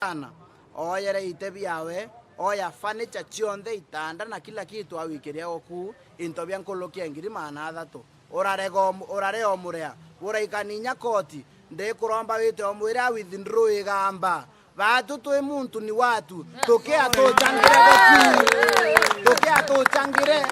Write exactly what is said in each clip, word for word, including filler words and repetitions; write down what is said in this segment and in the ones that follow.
Sana. Ooyere ite biawe, oya furniture cionthe, itanda na kila kitu, awikiria oku into bia nkuruki ya ngiri magana athatu. Urarega om-, urare omurea, buraikani inya koti, ndikuromba wite omwire a withdraw igamba. Batu twi muntu ni watu, tukia tuchangire guku, tukia tuchangire,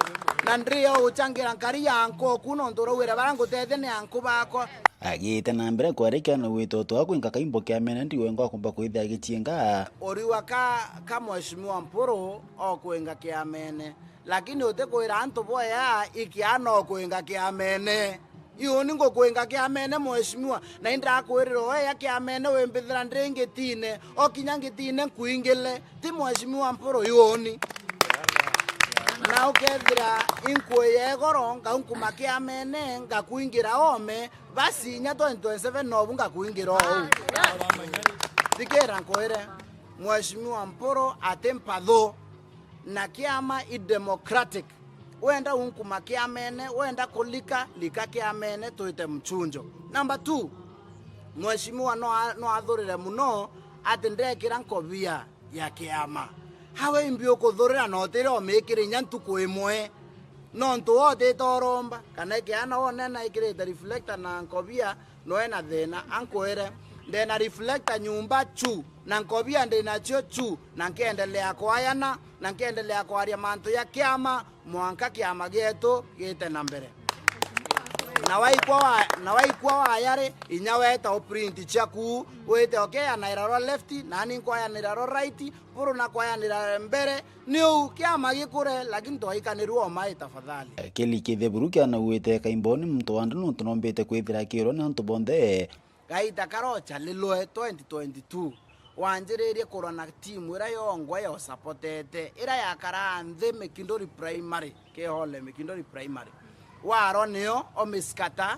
na ndiri o guchangira nkari ya anko oku, nontu uraugire bara ngutethia ni anko bakwa. Agiite na mbere kwarikana gwita utu wa kwinga kaimbo kia mene, ndigwe ngwa kumba kwithia agicienga. Uriwa ka, ka Mheshimiwa Mpuru o kwinga kia mene, lakini utikwira antu boya ikia no kwinga kia mene. Iuni ngukwinga kia mene, Mheshimiwa, na indakwirira oya kia mene wimbithira ndi ngitine, o kinya ngitine nkwingile, ti Mheshimiwa Mpuru iuni. Na ukethira inkuya igoro, ngaunkuma kia mene, ngakwingira ome, basi inya twenty twenty-seven nobu ngakwingira ou. Thikira nkwire, Mheshimiwa Mpuru ati mpathu, na kiama i democratic. Wenda unkuma kiamene, wenda kulika, lika kiamene, twite mchunjo. Number two, Mheshimiwa no a-, no athurire muno ati ndekira nkobia ya kiama. Hawe imbi ukuthurira na utire umikire inya ntuku imwe? Nontu wotite uromba, kana ikiana wonena ikirite reflector na nkobia, noe na thina, ankwire, ndena reflector nyumba chu, na nkobia ndinacio chu, na nkiendelea kwayana, na nkiendelea kwaria mantu ya kiama, mwanka kiama gietu gite na mbere. Na waikwa wa-, na waikwa waya ri, inya weta u print ciaku, wite ukiyanira rwa left, nani nkwayanira rwa right, Mpuru na kwayanira mbere, ni uu kiama gikure, lakini twaikanirua omai tafadhali. Kili kitheburu kianauite kaimboni muntu wa ndu nontu nombite kwithira kiurwa ni antu bonthe. Gaita karocha lilwe twenty twenty-two, wanjiririe kurwa na timu ira yongwa yosapotete, ira yakaraa nthi Mikinduri Primary, Kihole Mikinduri Primary. Warwa nio omiskata,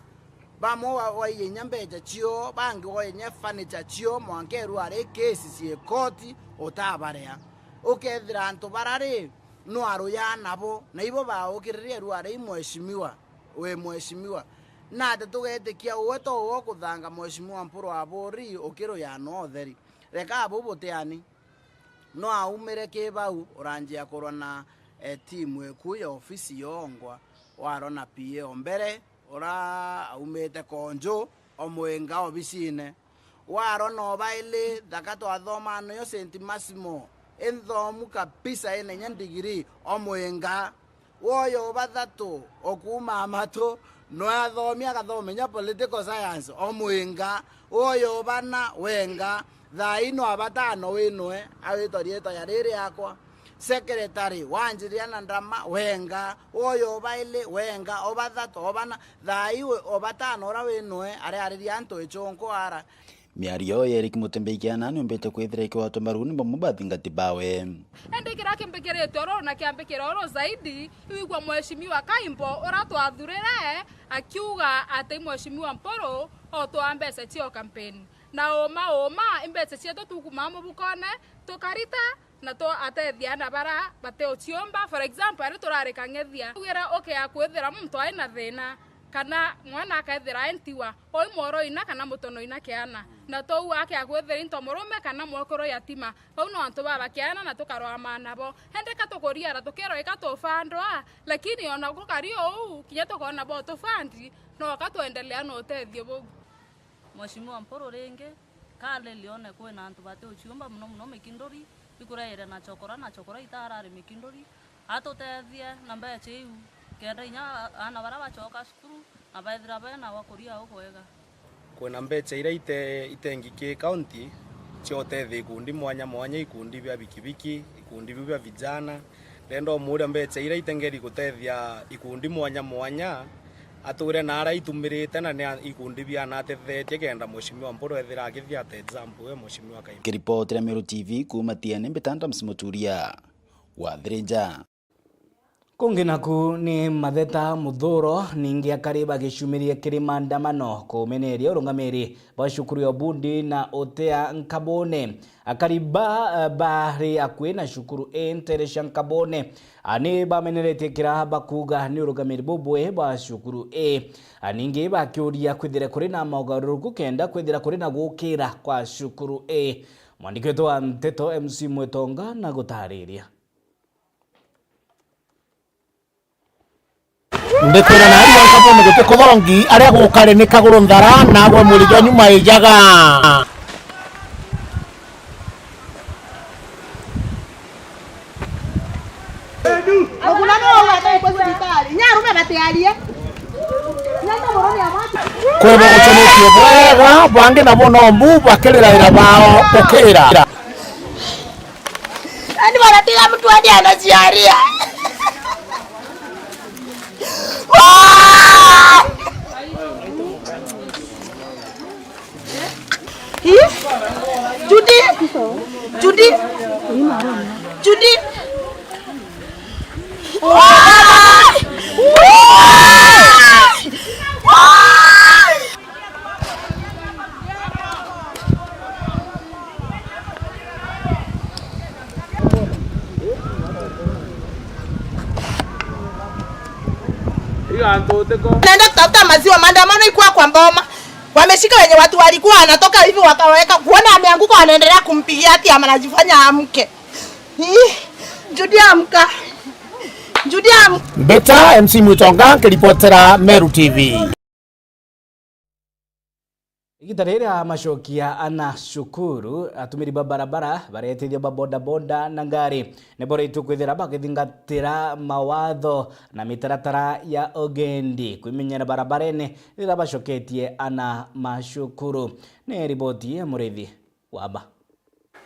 bamwe wa-, waiya inya mbecha cio, bangi waiya inya furniture cio, mwanka eruari kesi cie koti, utabarea. Ukethira antu bara ri, nwaruya nabo, na ibo baukiririe eruari i mheshimiwa. Wi mheshimiwa. Nate tugetikia uwe to uwe ukuthanga Mheshimiwa Mpuru Aburi ukiruya no utheri. Reka abu butiani. No aumire ki bau, uranjia kurwa na, eh, timu iku ya ofisi yongwa, warwa na P A o mbere, ura aumite Konju, o Mwinga obisine. Warwa no baili, thaka twathoma nayo Saint Massimo, inthomu kabisa, ina inya ndigiri, o Mwinga. Woyo bathatu, o kuuma Amatu, no athomi agathoma inya political science, o Mwinga. Woyo bana, Wenga. Thaa ino abatano winwe, awitwa riitwa ya riri yakwa. Secretary, wanjiria na ndama, Wenga. Woyo baili, Wenga. O bathatu, o bana. Thaa iwe, o batano ura winwe, areariria antu ichunku ara. Miario ya Eric Mutembei Kiana niumbite kwithira ikigwatwa mbaru ni bamwe ba athingati bawe. Indi kiria kimbikirite oro na kiambikira oro zaidi, iwigua Mheshimiwa Kaimbo ura twathurire akiuga ati Mheshimiwa Mpuru otwaa mbeca cio campaign. Na uma uma, imbeca cietu tukumaa mubukone, tukarita, na twatethia ana bara bati uciumba. For example, ari turari Kang'ethia. Wira ukea kwithira muntu ai na thina, kana mwana akethira ai ntiwa, oi mworo ina kana mutono ina kiana. Na tou akea kwithira into murume kana mwekuru yatima. Bau no antu baba kiana na tukarwama nabo. Indi ka tukuriara tukirwa ika tufandwa, lakini ona gukari uu, kinya tukona bo tufandi, no ka twendelea na utethio buu. Mheshimiwa Mpuru ringi, kale lione kwina antu bati uciumba, muno muno Mikinduri, ikuraire na chokora, na chokora itarari Mikinduri, atutethie na mbecha iu, kenda inya aana bara bachoka cukuru, na bethira bena wa kuria au kwega. Kwina mbecha iria ite-, itengi ki county cia utethia ikundi mwanya mwanya, ikundi bia bikibiki, ikundi biu bia vijana, Ndenda umuuria mbecha iria itengeri gutethia ikundi mwanya mwanya, atwire na aria itumirite na ni a-, ikundi biana atethetie kenda Mheshimiwa Mpuru ethira agithia ta example we Mheshimiwa Kaimbo. Kiripotira Meru T V kuuma Tiene, mbita Adams Muturia wa Thirinja. Kungi naku ni Matheta Muthuro, ningi akari bagicumirie kiri maandamano kumeneria urungamiri bwa cukuru ya Ubundi na Utea Nkabune. Akari ba, eh, bari akui na cukuru ii ntere cia Nkabune, ah, ni bameneretie kira bakuuga ni urugamiri bubui bwa cukuru ii. Ah, ningi bakiuria kwithire kuri na maugaruruku kenda kwithira kuri na gukira kwa cukuru ii. Mwandiki wetu wa nteto M C Mwitonga na gutariria. Ndikwira na aria nkabone guti kuthongi, aria gukari ni kaguru nthara, nagwe mwiri jwa nyuma ijaga. Kwebo gucunitie bwega, bangi nabo nombu bakiriraira bao bukira. Yaani wanatiga mtu hadi anajiaria. Ih, Judy. Judy. Judy. Wai! Wai! Wai! Naenda kutafuta maziwa, maandamano ikuwa kwa Boma. Wameshika wenye watu walikuwa wanatoka hivi wakaweka, kuona ameanguka, wanaendelea kumpigia ati anajifanya amke. Ih, Judy amka. Judy amka. Mbeta M C Mwitonga nkiripotera Meru T V. Igita riri a macokia ana cukuru, atumiri ba barabara, baretithia ba bodaboda na ngari, ni boritwe kwithira bagithingatira mawatho na mitaratara ya ugendi kwimenyera barabarene riria bacoketie ana ma cukuru. Ni riboti ya Murithi Waba.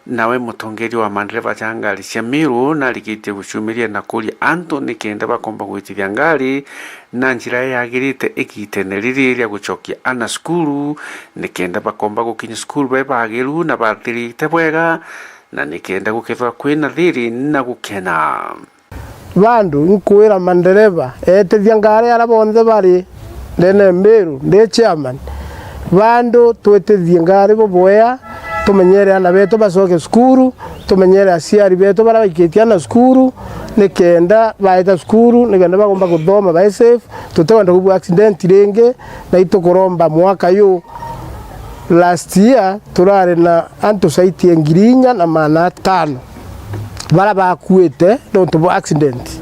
Nawe mutongeria wa mandereva ja ngari cia Meru narikitie gucumiria na kuria antu nikenda bakomba gwitithia ngari na njira yagirite igitene riri ria gucokia ana cukuru, nikenda bakomba gukinya cukuru be bagiru na bathirite bwega, na nikenda gukethwa kwina thiri na gukena. Bandu, inkwira mandereva, etithia ngari aria bonthe bari ndene Meru, ndi chairman. Bandu, twitithie ngari bubwea, tumenyere ana betu bacoke cukuru, tumenyere aciari betu baria baikitie ana cukuru, nikenda baeta cukuru, nikenda bagomba kuthoma bai safe, tutikwenda kubua accident ringi, na itukuromba mwaka yu. Last year, turari na antu zaidi ya ngiri inya na maana atano. Baria bakuite nontu bwa accident.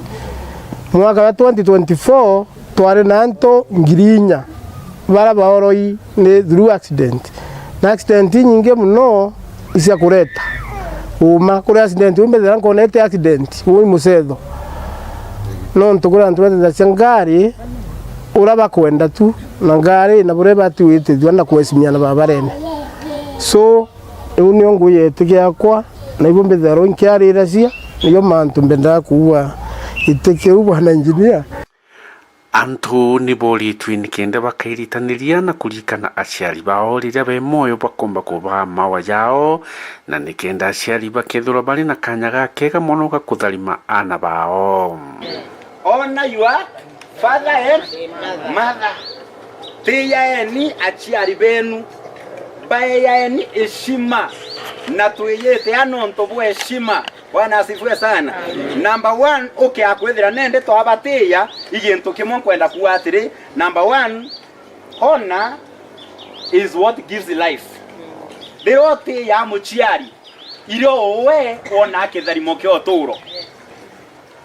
Mwaka wa twenty twenty-four twari na antu ngiri inya baria baoroi ni through accident. Na accident inyingi mono icia kureta uma. Kuri accident iu mbethira nkonete accident, uu i mucetho. Nontu kuri antu batethacia ngari uria bakwenda tu, na ngari na buria ibati gwitithua na kuheshimiana babarene. So, riu nio ngui ya iti giakwa, na ibu mbithagirwa nkiariracia, niyo mantu mbendaga kuuga iti kiu, bwana engineer. Antu ni boritwe nikenda bakairitaniria na kuririkana aciari bao riria be mwoyo bakomba kubaa mawa jao, na nikenda aciari bakethirwa bari na kanya gakega mono ga kutharima aana bao. Honor your father and mother. Tiyaeni aciari benu, baeyaeni heshima, na twiyitia nontu bwa heshima. Bwana asifiwe sana. Amen. Number one, ukia kwithira nende twabatiya, i gintu kimwe nkwenda kuuga atiri, number one, honor is what gives life. Riria utiya muciari, irio we wona kitharimo kia uturo.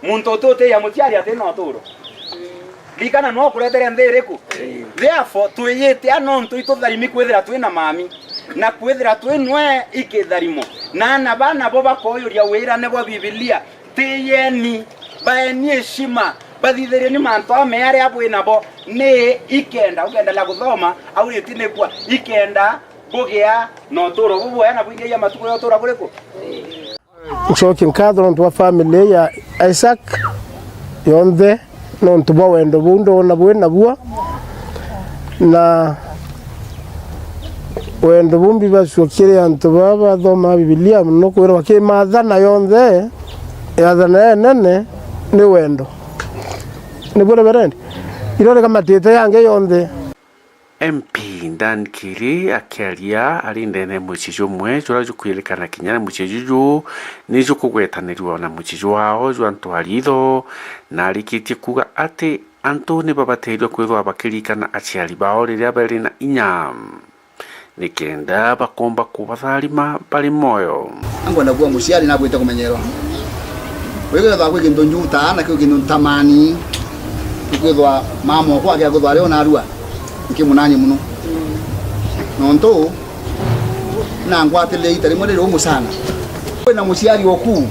Muntu uti utiya muciari ati na uturo. Ririkana, no kuretere nthi iriku? Therefore, twiyitia nontu itutharimi kwithira twi na mami, na kwithira twi nwe i kitharimo. Na aana baa nabo bakoyuria wirane bwa Bibilia, tiyeni, baeni heshima, bathithirieni mantu amea aria bwi nabo, ni ikenda ukendelea kuthoma au ritinikua, ikenda bugia na uturo bubwega na bwingaia matuku ya utura buriku? Ncokie nkatho nontu bwa family ya Isaac yonthe, nontu bwa wendo buu ndona bwi nabuo, na wendo buu mbibacua kiri antu baa bathomaa Bibilia mono, kwirwa ki maathana yonthe, yaathana ya inene ni wendo. Nibuo, Reverend? Irio rikamatite yangi yonthe. M P Dan Kiri akiaria ari ndene ya mucii jumwe juria jukwirikana kinya na mucii juju ni jukugwetanirua na mucii jwao jwa Ntwaritho, na arikitie kuuga ati antu ni babateirwe kwithirwa bakiririkana aciari bao riria bari na inya. nikenda bakomba kubatharima bari mwoyo. Ankwenda kuwa muciari nagwite kumenyerwa. Kwigwethwa kwi kintu njutaa na kwi kintu ntamani, ikwithwa mama okwa agia kwithwa ari o narua, nkimunani muno. Nontu na ngwatire ita rimwe riri umu sana. Kwina muciari oku,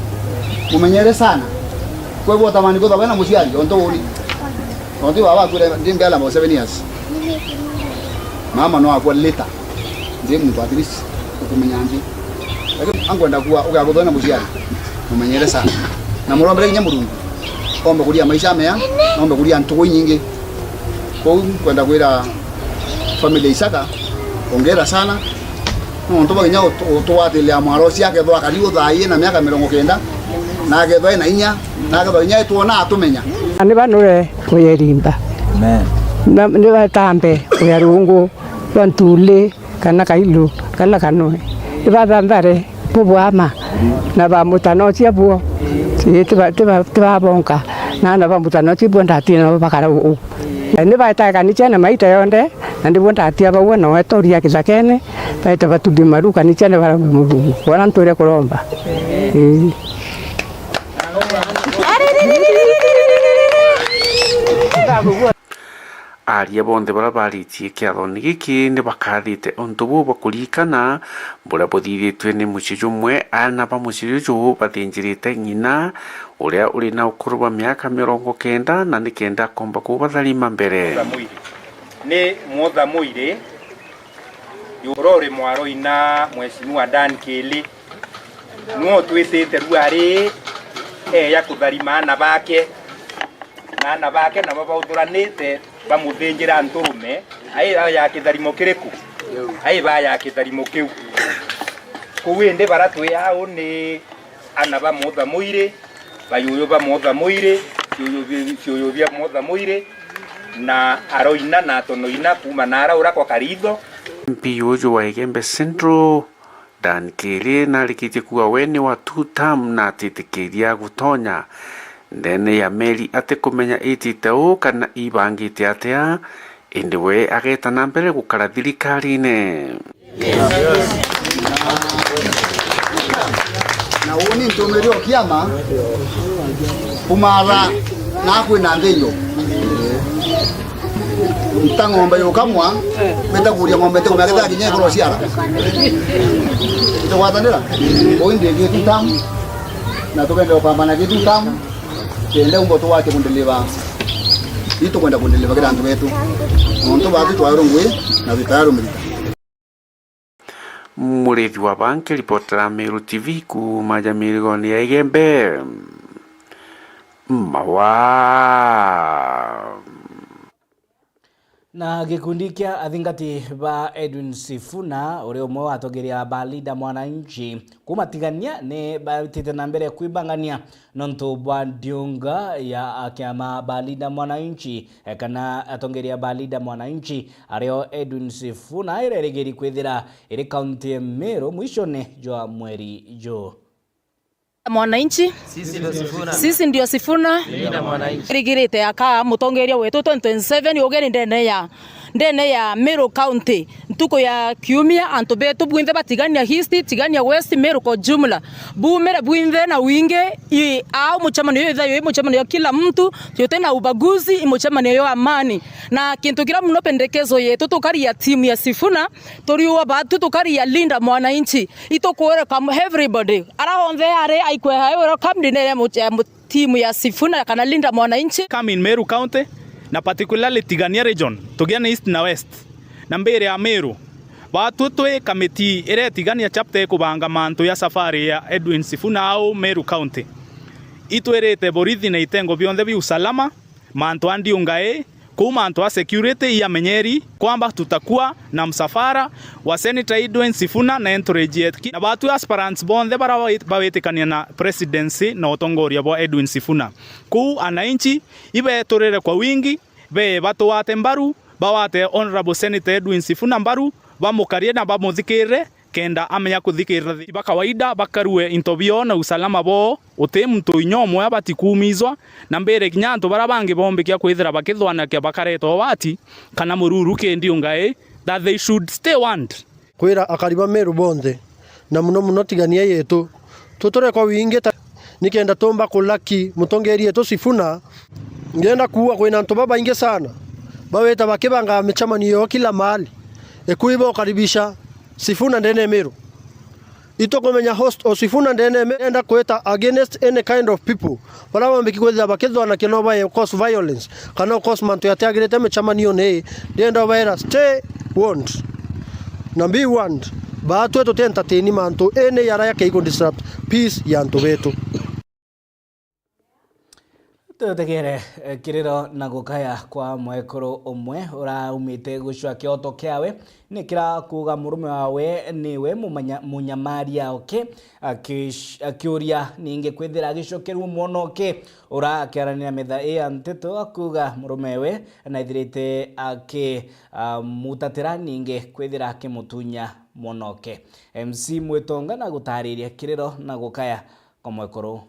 mumenyere sana. Kwigwa utamani kwithwa wina muciari, ontu uni. Ontu baba akwire, ndi mbere about seven years. Mama no akwa later. Ndi muntu at least ukumenya nthi. Lakini ankwenda kuwa, ugakuthwa na muciari, mumenyere sana. Na murombere kinya Murungu. Ombe kuria maisha mea, na ombe kuria ntugu inyingi. Kou nkwenda kwira family ya Isaka, ongera sana. Nontu bwa kinya utu-, utugwatiriria mwaro ucio akethwa akari uthaie na miaka mirongo kenda, na akethwa ena inya, na akethwa inya itwona atumenya. Na ni banure uya irimba. Amen. Na ni batambe uya rungu rwa ntuli, kana kailu, kana kanwe. Ni bathanthare bubwama, na bamutanocia buo. Ii, tiba-, tiba-, tibabonka. Na ana bamutanocia buo ndatina nabo bakara uu. Ni baetae kanicene maita yonthe, na nibuo ndatia bauwe na wetoria kithakene, baete batuthie maru kanicene baraume Murungu. Bona ntwire kuromba. Ii. Aria bonthe baria baritie kiathoni giki ni bakathite untu buu bwa kuririkana buria buthithitue ni mucii jumwe. Aana ba mucii juju bathinjirite ng'ina uria uri na ukuru bwa miaka mirongo kenda, na nikenda akomba kubatharima mbere. Ni Mwotha Mwiri, uria uri mwaroi na Mheshimiwa Dan Kili, niwe utwitite rua ri eya kutharima aana bake, na aana bake nabo bauthuranite bamuthinjira nturume. Ai baya kitharimo kiriku? Ai baya kitharimo kiu. Kuu indi bara twi au ni ana ba Mwotha Mwiri, bayuyu ba Mwotha Mwiri, ciuyu bi-, ciuyu bia Mwotha Mwiri, na aroina na atonoina kuuma nara uria kwa Karitho. M P uju wa Igembe Central, Dan Kili, narikitie kuuga we ni wa two term na atitikiria gutonya ndene ya Mary atikumenya itite uu kana ibangite atia, indi we ageeta na mbere gukara thirikarine. Na uni ntumiri o kiama kumatha na kwina nthinyo. Nta ng'ombe yukamwa, mita kuria ng'ombe itikumenya kinya iguru ciara. Itugwatanira? Ui ndi gitu tamu, na tukenda ukamba na gitu tamu, kenda umbo tuwate kundiliva. Itukwenda kundiliva kira antu betu. Nontu batu twairwe ngui, na tutarumirita. Murithi wa Banki, ripotera Meru T V kuuma ja mirigoni ya Igembe. Mawa. Na gikundi kia athingati ba Edwin Sifuna, uri umwe wa atongeria ba Linda Mwananchi kuuma Tigania, ni barutite na mbere kwibangania nontu bwa ndiunga ya akiama ba Linda Mwananchi, eh, kana atongeria ba Linda Mwananchi, ario Edwin Sifuna irerigiri kwithira iri kaunti ya Meru mwishone jwa mweri juu. Mwananchi. Sisi ndio Sifuna. Sisi ndio Sifuna. Linda Mwananchi. Rigirite aka mutongeria wetu twenty twenty-seven ugeni ndene ya, ndene ya Meru County. Ntuku ya kiumia, antu betu bwinthe ba Tigania East, Tigania West, Meru kwa jumla, bumire bwinthe na wingi. I, au mucemanio yo ithayo i mucemanio ya kila mtu, yote na ubaguzi, i mucemanio yo amani. Na kintu kira muno pendekezo yetu tukaria timu ya Sifuna, turiua batu tukaria Linda Mwananchi. Itukwire kam-, everybody, ara onthe ari aikwe hai welcome ndinere mu-, eh, mu-, timu ya Sifuna kana Linda Mwananchi. Come in Meru County, na particularly Tigania region, Tigania East na West, na mbere ya Meru. Batu twi kamiti iria Tigania chapter ikubanga mantu ya safari ya Edwin Sifuna au Meru County. Itwirite borithi na itengo bionthe bia usalama, mantu a ndiunga ii, kuu mantu a security iamenyeri kwamba tutakuwa na msafara wa Senator Edwin Sifuna na entourage yetu. Na batu aspirants bonthe bara bawi-, bawitikania na presidency na utongoria bwa Edwin Sifuna. Kuu ananchi ibeturire kwa wingi, be batugwate mbaru, bagwate Honourable Senator Edwin Sifuna mbaru, bamukarie na bamuthikirire, kenda amenya kuthikirira thi-, ba kawaida bakarue into bio na usalama boo, uti muntu inya umwe abati kuumizwa, na mbere kinya antu bara bangi boombikia kwithira bakithwanakia bakaretwa wati kana mururu ki ndiunga ii, that they should stay warned. kwira akari ba Meru bonthe, na muno muno tigania yetu, tuture kwa wingi ta, nikenda tumba kulaki mutongeria yetu Sifuna. Ngenda kuuga kwina antu babaingi sana bawita bakibanga micemanio yao kila mahali, ikui bokaribisha Sifuna ndene ya Meru. Itukumenya host o Sifuna ndene ya Meru enda kwita against any kind of people. Baria bambiki kwithira bakithwanakia no bae cause violence, kana cause mantu yatiagirite micemanione ii, ndienda ubaira stay warned na be warned. Baatwe tuti entertain mantu ii ni yara yake iku disrupt peace ya antu betu. Tutegere, eh, kiriro na gukaya kwa mwekuru umwe uraumite gucwa kioto kiawe, ni kira kuuga murume wawe niwe mumanya-, munyamaria oke, akish-, akiuria ningi kwithira agicokerua mwonoke. Ura akiaraniria metha ii ya nteto akuuga murumewe naithirite aki, ah, mutatira ningi kwithira akimutunya mwonoke. M C Mwitonga na gutariria kiriro na gukaya kwa mwekuru.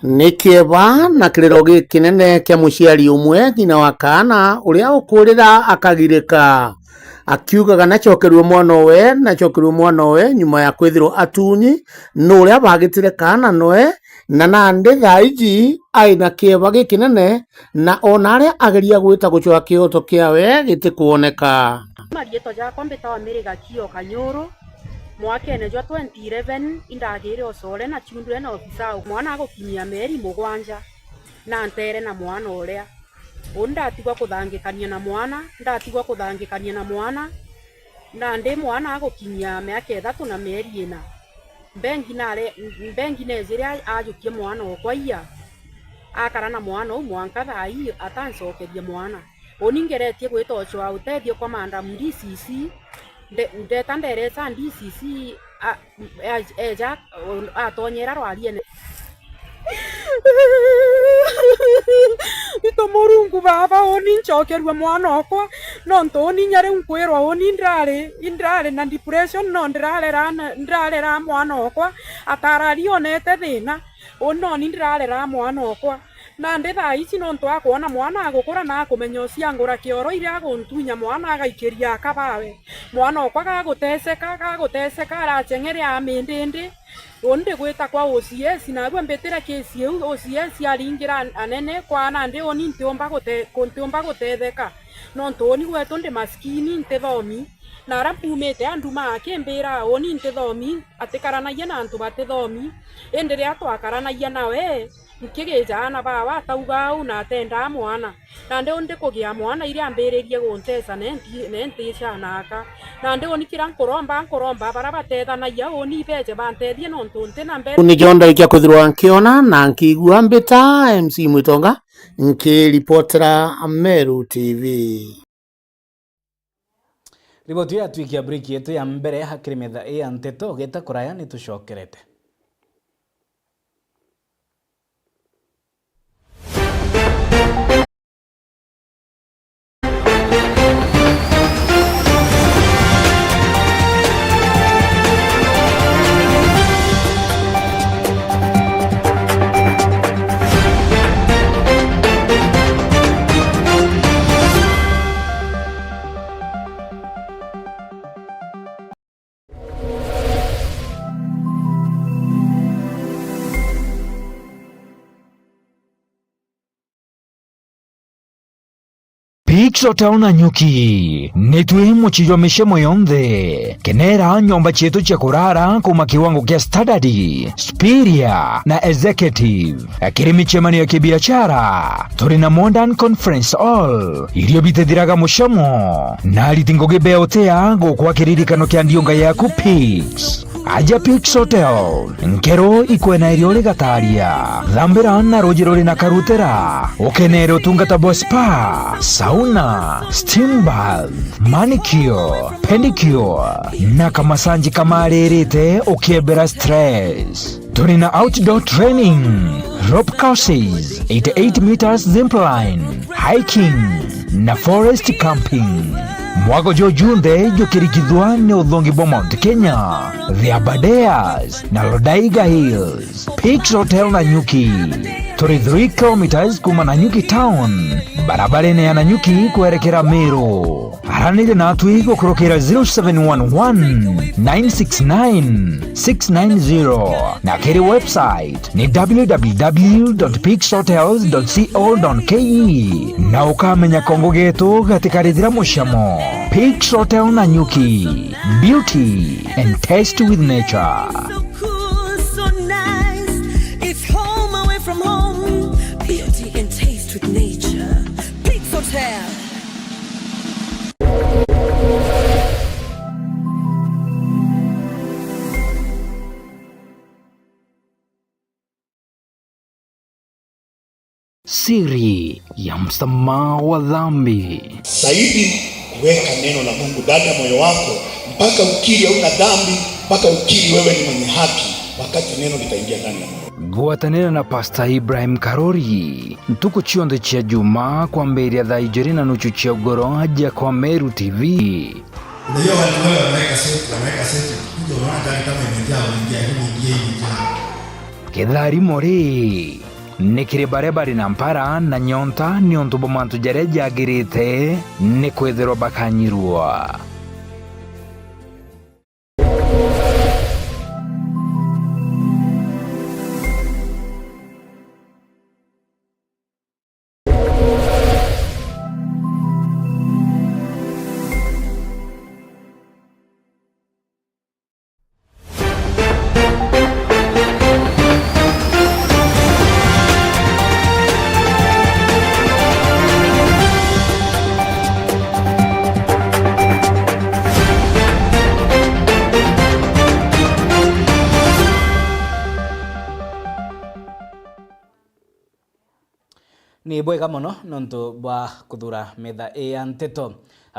Ni kieba na kiriro gikinene kia muciari umwe, ng'ina wa kaana, uria ukurira akagirika, akiugaga nacokerue mwanowe, nacokerue mwanowe nyuma ya kwithirwa atunyi ni uria bagitire kaana noe, na nandi thaa iji ai na kieba gikinene, na ona aria ageria gwita gucwa kioto kiawe gitikwoneka. Marietwa jakwa mbitawa Mary Gakio Kanyuru. Mwakene jwa twenty eleven, indagire ucore na children officer, mwana agukinyia mieri mugwanja, na ntere na mwana uria. Uni ndatigwa kuthangikania na mwana, ndatigwa kuthangikania na mwana, nandi mwana agukinyia miaka ithatu na mieri ina. Mbengi nare-, mbengi nejire a-, ajukie mwana okwa iya, akara na mwana uu mwanka thaa ii atancokeria mwana. Uni ngeretie gwita ucwa utethio kwa Madam D C C, nde-, ndeta nderesa D C C a-, e-, eja, o-, atonyera rwariene. Ito Murungu Baba, uni ncokerue mwana okwa, nontu uni inya riu nkwirwa uni ndrari, indrari na depression, no ndirarera na, ndirarera mwana okwa, atarari onete thina, uni noni ndirarera mwana okwa. Nandi thaa ici nontu akwona mwana agukura na akumenya uciangura kioro iria aguntunya mwana agaikiria aka bawe. Mwana okwa gaguteseka, gaguteseka, aracheng'ere amindindi. Uni ndigwita kwa O C S, narua mbitire case iu, O C S aringira anene kwa nandi uni ntiumba gute-, ku-, ntiumba gutetheka. Nontu uni gwetu ndi maskini, ntithomi. Na aria mpumite andumaa akimbira uni ntithomi, atikaranagia na antu batithomi. Indi riria twakaranagia nawe, nkigija aana bawe atauga au na atendaa mwana. Nandi undi kugia mwana iria ambiririe guntesa ne nti-, ne nticanaka. Nandi uni kira nkuromba, nkuromba baria batethanagia uni ibeje bantethie nontu nti na mbeca. Ni jo ndarikia kwithirwa nkiona na nkiigua mbita M C Mwitonga, nkiripotera Meru T V. Riboti yatwikia break yetu ya mbere hakiri metha ii ya nteto, ugite kuraya ni tucokerete. Peaks Hotel Nanyuki, nitwi mucii jwa micemo yonthe. Kenera nyomba cietu cia kurara kuuma kiwango kia standard, superior na executive. Kiri micemanio ya kibiashara, turi na Modern Conference Hall, irio bitithiraga mucemo, na ariti ngugi beutea gukwa kiririkano kia ndiunga yaku Peaks. Aja Peaks Hotel, nkero ikwena irio uri gataria. Thambira na ruuji ruri na karutera, ukenere utungata bwa spa, sauna, steam bath, manicure, pedicure, na kamasanji kamaririte ukiebera stress. Turi na outdoor training, rope courses, eighty-eight meters zip line, hiking, na forest camping. Mwago jo junthe jukirikithwa ni uthongi bwa Mount Kenya, the Aberdares, na Lodaiga Hills. Peaks Hotel Nanyuki. Turi three kilometres kuma Nanyuki town, barabarene ya Nanyuki kwerekera Meru. Aranire natwi gukurukira zero seven one one, nine six nine, six nine zero, na kiri website ni w w w dot peaks hotels dot co dot k e, na ukamenya kongo getu gatikarithira mucamo. Peaks Hotel Nanyuki, beauty and taste with nature. So cool, so nice. It's home away from home. Beauty and taste with nature. Peaks Hotel. Siri ya msamaha wa dhambi. Zaidi, kuweka neno la Mungu ndani ya moyo wako, mpaka ukiri hauna dhambi, mpaka ukiri wewe ni mwenye haki, wakati neno litaingia ndani ya moyo. Gwatanira na Pastor Ibrahim Karori, ntuku cionthe cia Juma, kwambiria thaa ijiri na nuchu cia ugoro, aja kwa Meru T V. Unajua watu wale wanaweka seti, wanaweka seti, kuja unaona gari kama imejaa, unaingia, hii imejaa, hii imejaa. Kitharimo ri, ni kiri baria bari na mpara na nyonta niuntu bwa mantu jaria jagirite ni kwithirwa bakanyirua. Ni bwega mono nontu bwa kuthura metha ii ya nteto.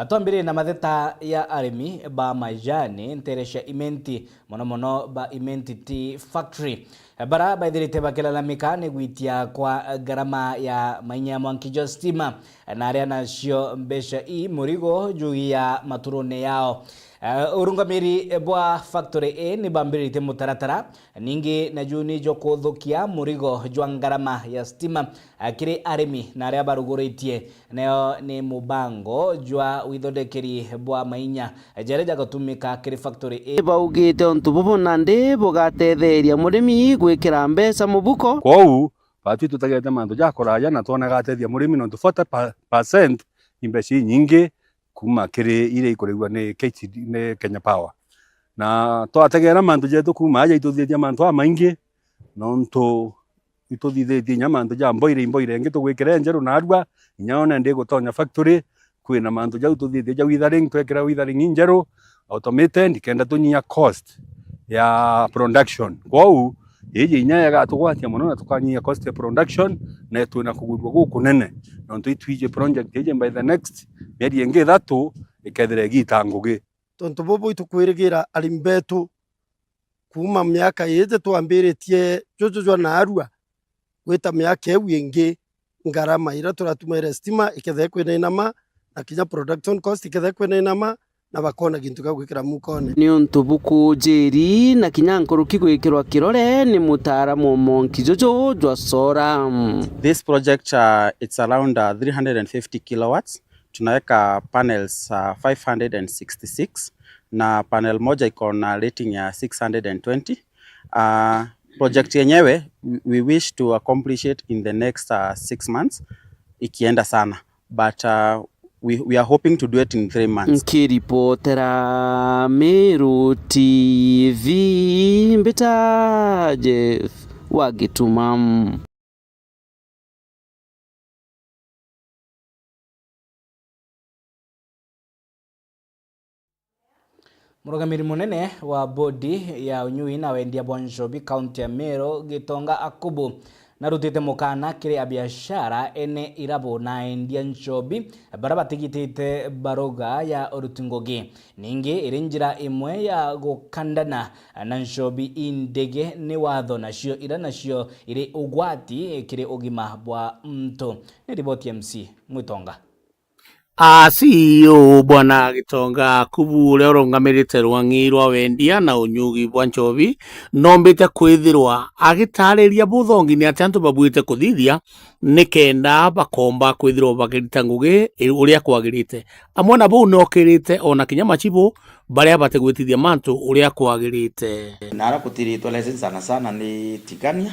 Twambiririe na matheta ya arimi ba majani ntere cia Imenti, mono mono ba Imenti Tea Factory, bara baithirite bakilalamika ni gwitia kwa ngarama ya mainya ya mwanki jwa stima, na aria nacio mbeca ii murigo juu ya maturone yao. Eh, urungamiri bwa factory ii ni bambiritie mutaratara ningi naju ni jwa kuthukia murigo jwa ngarama ya stima, eh, kiri arimi na aria baruguritie. Nayo ni mubango jwa withondekeri bwa mainya jaria jagatumika kiri factory ii. Baugite untu bubu nandi bugatetheria murimi gwikira mbeca mubuko. Kwou, batwi tutagete mantu ja kuraja na twona gatethia murimi, nontu forty percent ni mbeca inyingi kuma kiri iria ikurigua ni K T D, ni Kenya Power. Na twategera mantu jetu kuma aja, ituthithia mantu amaingi, nontu ituthithithie inya mantu ja mboire, imboire ingi tugwikira njeru narua, inya ona ndi gutonya factory, kwina mantu jau tuthithia ja withering, twekira withering injeru, automated, kenda tunyia cost ya production. Kwou, iji inya igatugwatia mono na tukanyia cost ya production, na twina kugurua gukunene, nontu itwiji project iji by the next mieri ingi ithatu ikethira igita ngugi. Tontu bubu itukwirigira arimi betu kuuma miaka iji twambiritie juju jwa naarua gwita miaka iu ingi, ngarama iria turatumaira stima ikethira ikwinainama, na kinya production cost ikethira ikwinainama, na bakona gintu gia gwikira mukone. Niuntu bukunjiri na kinya nkuruki gwikirwa kirore ni mutaaramu o mwanki juju jwa solar. This project, uh, it's around, uh, three hundred and fifty kilowatts. Tunaweka panels, uh, five hundred and sixty-six, na panel moja iko na rating ya six hundred and twenty. Uh, project yenyewe, we, we wish to accomplish it in the next, uh, six months, ikienda sana. But, uh, we, we are hoping to do it in three months. Nkiripotera Meru T V, mbita Jeff wa Gituma. Murugamiri munene wa bodi ya unyui na wendia bwa nchobi kaunti ya Meru, Gitonga Akubu, narutite mukana kiri abiashara ene irabu na endia nchobi baria batigitite baruga ya uruti ngugi. Ningi iri njira imwe ya gukandana na nchobi indege ni watho, nacio ira nacio iri ugwati kiri ugima bwa muntu. Ni riboti ya M C Mwitonga. A C E O Bwana Gitonga Akubu, uria urungamirite rwang'i rwa wendia na unyugi bwa nchobi, nombite kwithirwa agitariria buthongi ni atia antu babuite kuthithia nikenda bakomba kwithirwa bakirita ngugi i-, uria kwagirite. Amwe na buu ni okirite ona kinya machibu baria batigwitithia mantu uria kwagirite. Na aria kutiritwe license sana sana ni Tigania,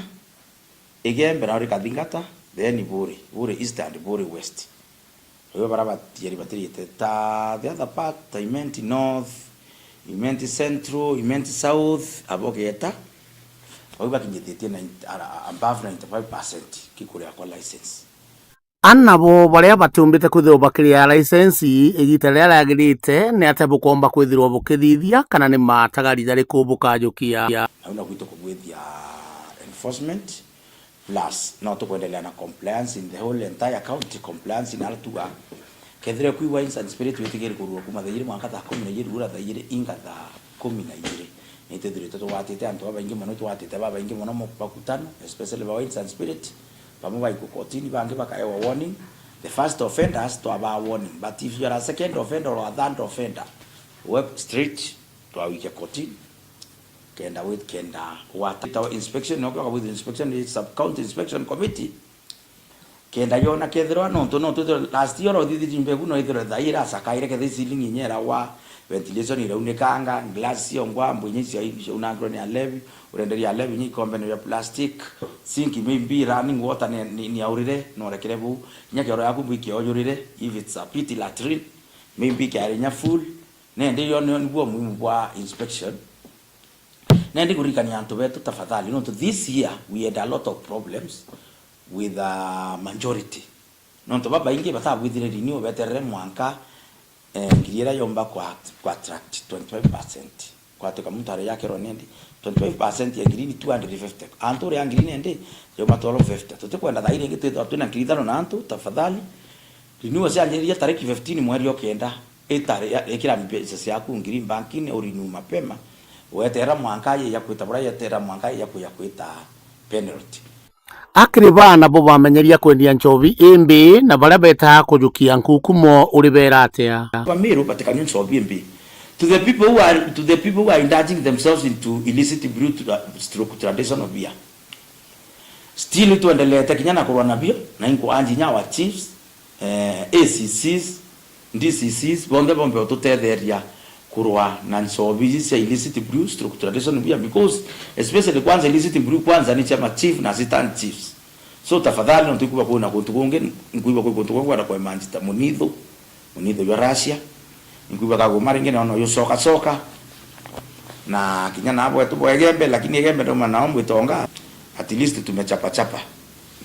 Igembe na uri Kathingata, then Buri, Buri East and Buri West. Ibo baria batiari batirite ta the other part, ta Imenti North, Imenti Central, Imenti South, abo geta, bau bakinyithitie nine-, ara-, above ninety-five percent kikuria kwa license. Ana bo baria batiumbite kwithirwa bakiria license igita riria riagirite, ni atia bukomba kwithirwa bukithithia kana ni matagari jariku bukajukia? Nau na gwitu kubwithia enforcement, plus no tukwendelea na compliance in the whole entire county, compliance in Altuga. Kethire kwi wines and spirit witigiri kurua kuma thaa ijiri mwanka thaa kumi na ijiri, rura thaa ijiri inga thaa kumi na ijiri. Ni twithirite tugwatite antu babaingi mono, itugwatite babaingi mono mu-, makutano, especially ba wines and spirit. Bamwe baikwa kotini, bangi bakaewa warning. The first offenders twabaa warning, but if you are a second offender or a third offender, we straight twawikia kotini. Kenda wi-, kenda gwata inspection, no kwa with inspection ni sub county inspection committee. Kenda yona kethirwa nontu no twithirwa last year uthithirie nyumba iku no ithirwe thaa iracakaire kethira ceiling inya iragwa, ventilation iraunekanga, glass ciongwa, mbu inya cia, ciaunangirwe ni a levy, urenderia a levy inya ikombe ni ya plastic, sink maybe running water ni, ni, ni aurire, no rekere buu, inya kioro yaku mbu ikioyurire, if it's a pit latrine, maybe kiari inya full, nende yo ni, nibwo muhimu bwa inspection. Nendi kuririkania antu betu tafadhali, nontu this year we had a lot of problems with a majority. Nontu babaingi batabwithire renew, beterere mwanka, eh, ngiri iria yomba kwa, kwa attract twenty-five percent. Kwatuika muntu ari yakerwa nendi twenty-five percent ya ngiri ni two hundred fifty. Antu uria ngiri nendi yomba twelve fifty. Tutikwenda thaa iria ingi twithirwa twina ngiri ithano na antu, tafadhali. Renew cianjiriria tariki fifteen mweri o kenda. Itari, ya, ikira mbeca ciaku ngiri mbankini, urenew mapema, weterera mwanka aye ya kwita buria yeterera mwanka aye ya kuya kwita penalty. Akiri baana bo bamenyeria kwendia nchobi imbi na baria betaga kujukia nkukumo uri bera atia? Bamiru batikanywe nchobi imbi. To the people who are, to the people who are indulging themselves into illicit brew to, stroke traditional beer. Still itwendelete kinya na kurwa nabio, na inkuanji inya our chiefs, eh, A C Cs, D C Cs, bonthe bombe ututetheria kurwa na nchobi iji cia illicit brew stroke traditional beer, because especially kwanza illicit brew kwanza ni cia ma chief na assistant chiefs. So tafadhali, nontu ikwigua kwina kuntu kungi, nkwigua kwi kuntu kungi kwenda kwemanjita munithu, munithu jwa Russia. Inkwigua kaguma ringi, naona uyu coka coka. Na kinya nabo etu bwa Igembe, lakini Igembe ndauma nao mbwitonga, at least tumechapa chapa.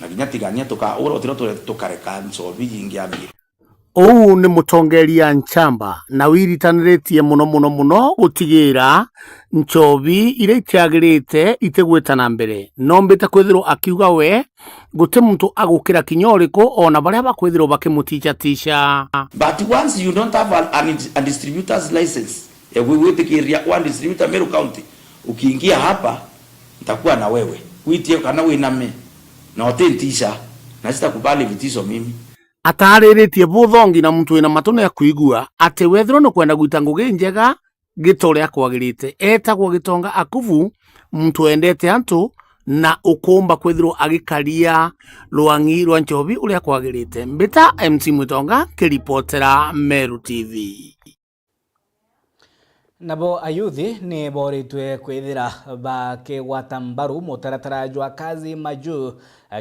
Na kinya Tigania tuka, ura utiro ture tukareka nchobi jingi ambi. Uu ni mutongeria nchamba, na wiritaniritie muno, muno, muno gutigira nchobi iria itiagirite itigwita na mbere. Nombite kwithirwa akiuga we, guti muntu agukira kinya uriku, ona baria bakwithirwa bakimutichatisha. But once you don't have a, a, a distributor's license, ya gwi-, gwitikiria one distributor Meru County, ukiingia hapa, nitakuwa na wewe. Witie kana winame, na utintisha, na sitakubali vitisho mimi. Ataariritie buthongi na muntu wina matu ni akuigua ati wethirwa ni kwenda gwita ngugi njega, gita uria kwagirite. Etagwa Gitonga Akubu, muntu wendete antu na ukumba kwithirwa agikaria rwang'i rwa nchobi uria kwagirite. Mbita M C Mwitonga, kiripotera Meru T V. Nabo ayuthi ni boritwe kwithira bakigwata mbaru mutaratara jwa Kazi Majuu,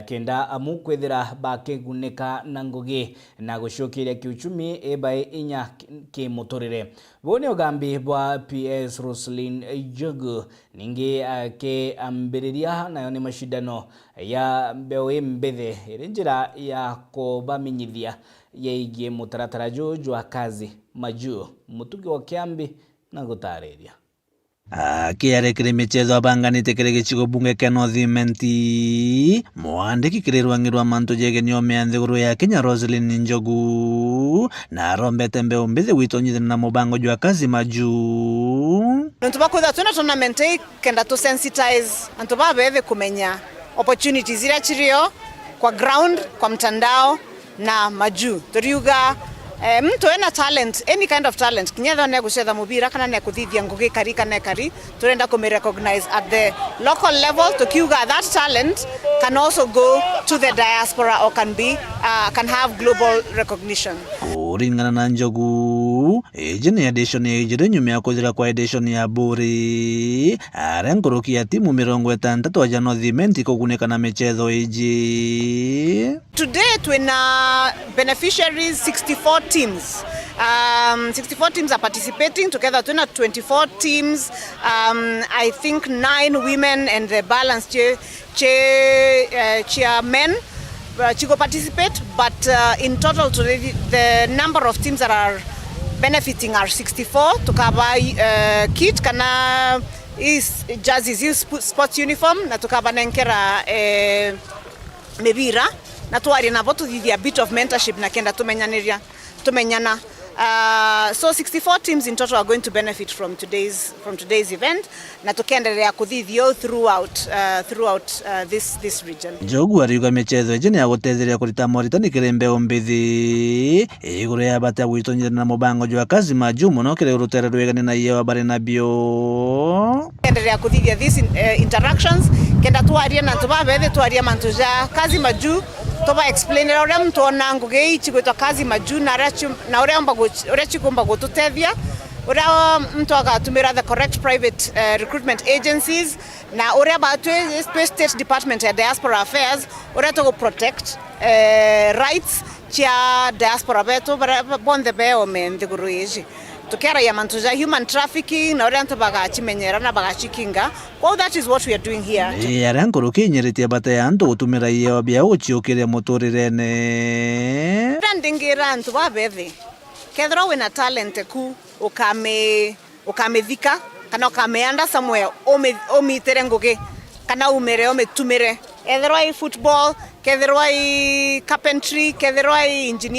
kenda amu kwithira bakigunika na ngugi na gucokeria kiuchumi ibae inya ki-, kimuturire. Buu ni ugambi bwa P S Roselyn Njogu, ningi akiambiriria nayo ni mashindano ya mbeu imbithi iri njira ya kubamenyithia yegie mutaratara juu jwa Kazi Majuu. Mutugi wa Kiambi na gutariria. Akiaria kiri michezo abanganite kiri gicigo bunge kia North Imenti, mwandiki kiri rwang'i rwa mantu jegeni omea nthiguru ya Kenya Roselyn Njogu, na arombete mbeu mbithi gwitonyithana na mubango jwa Kazi Majuu. Nontu bwa kwithirwa twina tournament ii, kenda tu sensitize antu babethi kumenya opportunities iria cirio kwa ground, kwa mtandao na majuu. Turiuga Eh, muntu ena talent, any kind of talent, kinya ethirwa negucetha mubira kana nekuthithia ngugi kari kana kari, turenda kumirecognize at the local level, tukiuga that talent can also go to the diaspora or can be, uh, can have global recognition. Kuringana na Njogu, iji ni edition ya ijiri nyuma ya kuthira kwa edition ya Buri, aria nkuruki ya timu mirongo itantatu aja North Imenti kugunika na michetho iji. Today twina beneficiaries sixty-four teams. Um, sixty-four teams are participating, together twina twenty-four teams. Um, I think nine women and the balance chi, chi, uh, chi are men, uh, chigo participate, but, uh, in total today the number of teams that are benefiting are sixty-four. Tukaba, uh, kit kana is jerseys, is sp-, sports uniform, na tukabanenkera, eh, mibira, na twaria nabo tuthithia a bit of mentorship na kenda tumenyaniria, tumenyana. Uh, so sixty-four teams in total are going to benefit from today's, from today's event, na tukendelea kuthithia uu throughout, uh, throughout, uh, this, this region. Njogu ariuga michetho iji ni ya gutetheria kurita moritani kiri mbeu mbithi iguru ya bata ya gwitonyithania na mubango jwa Kazi Majuu, mono kiri rutere rwigania na iewa bari nabio. Endelea kuthithia these in-, eh, interactions, kenda twaria na antu babethi, twaria mantu ja Kazi Majuu, tuba explainira uria muntu ona ngugi ii cigwitwa Kazi Majuu na aria ci-, na uria omba gu-, uria cikumba gututethia, uria muntu agatumira the correct private, eh, recruitment agencies, na uria ba-, twi, twi State Department ya Diaspora Affairs, uria tugu protect, eh, rights cia diaspora betu baria bonthe beome nthiguru iji. Tukiaragia mantu ja human trafficking na uria antu bagacimenyera na bagacikinga. Kwou that is what we are doing here. Ni aria nkuruki inyiritie bata ya antu gutumira iewa biao guciukiria muturirene. Uria ndingira antu babethi, kethirwa wina talent ku, ukami-, ukamithika, kana ukamianda somewhere, umi-, umitire ngugi, kana umire, umitumire. Ethirwa i football, kethirwa i carpentry, kethirwa i engineering.